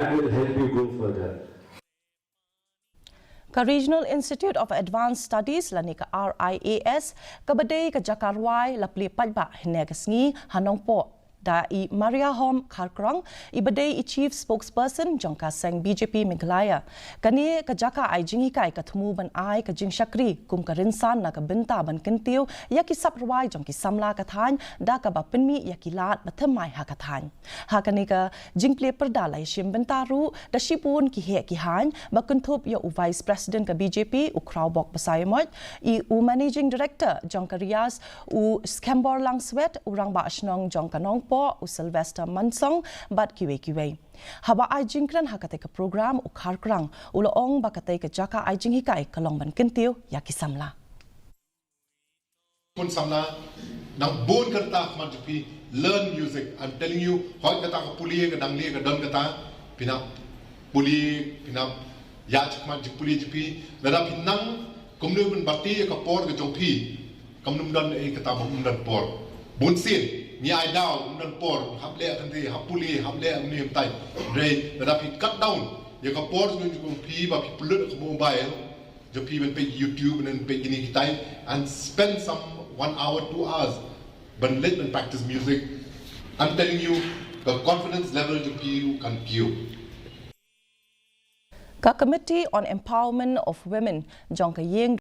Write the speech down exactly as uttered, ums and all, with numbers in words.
That will help you go further. Ka Regional Institute of Advanced Studies lane ka R I A S, kaba dei ka jaka rwai la plie paidbah hynne ka sngi ha Nongpoh da i Mariahom Kharkrong, iba dei i Chief Spokesperson jong ka seng B J P Meghalaya. Kane ka jaka ai jinghikai ka thmu ban ai ka jingshakri kum ka rynsan na ka bynta ban kyntiew ïa ki sap rwai jong ki samla ka thaiñ da kaba pynmih ïa ki lad ba thymmai ha ka thaiñ. Ha kane ka jingplie pyrda la ïashim bynta ruh da shibun ki heh ki haiñ, ba kynthup ïa u Vice President ka B J P u Khrawbok Basaiawmoit, i u Managing Director jong ka RIAS u Skembor Langswet, u Rangbah Shnong jong ka Nongpoh u Sylvester Mansong bad kiwei kiwei. Haba ai jingkren ha katei ka program u Kharkrang u la ong ba katei ka jaka ai jinghikai ka long ban kyntiew ïa ki samla. Pun samla, nang bun kata khmat jong phi, learn music. I'm telling you, hoi kata ka pule ka dang le ka don kata, phin hap pule, phin hap ïa khmat jong pule jong phi. Lada phi nang kumne ban bati ka por ka jong phi, kam nym don ei kata ba ym don por. Bun sien ngi ai daw ym don por, hap leh kante, hap pule, hap leh ym ne ym tai. Dei lada phi cut down ïa ka por jong phi ba phi pynlut ka mobile jong phi ban peit YouTube, ban peit kine kitai, and spend some one hour, two hours ban leit ban practice music. I'm telling you, the confidence level jong phi kan kiew. Ka Committee on Empowerment of Women jong ka ïing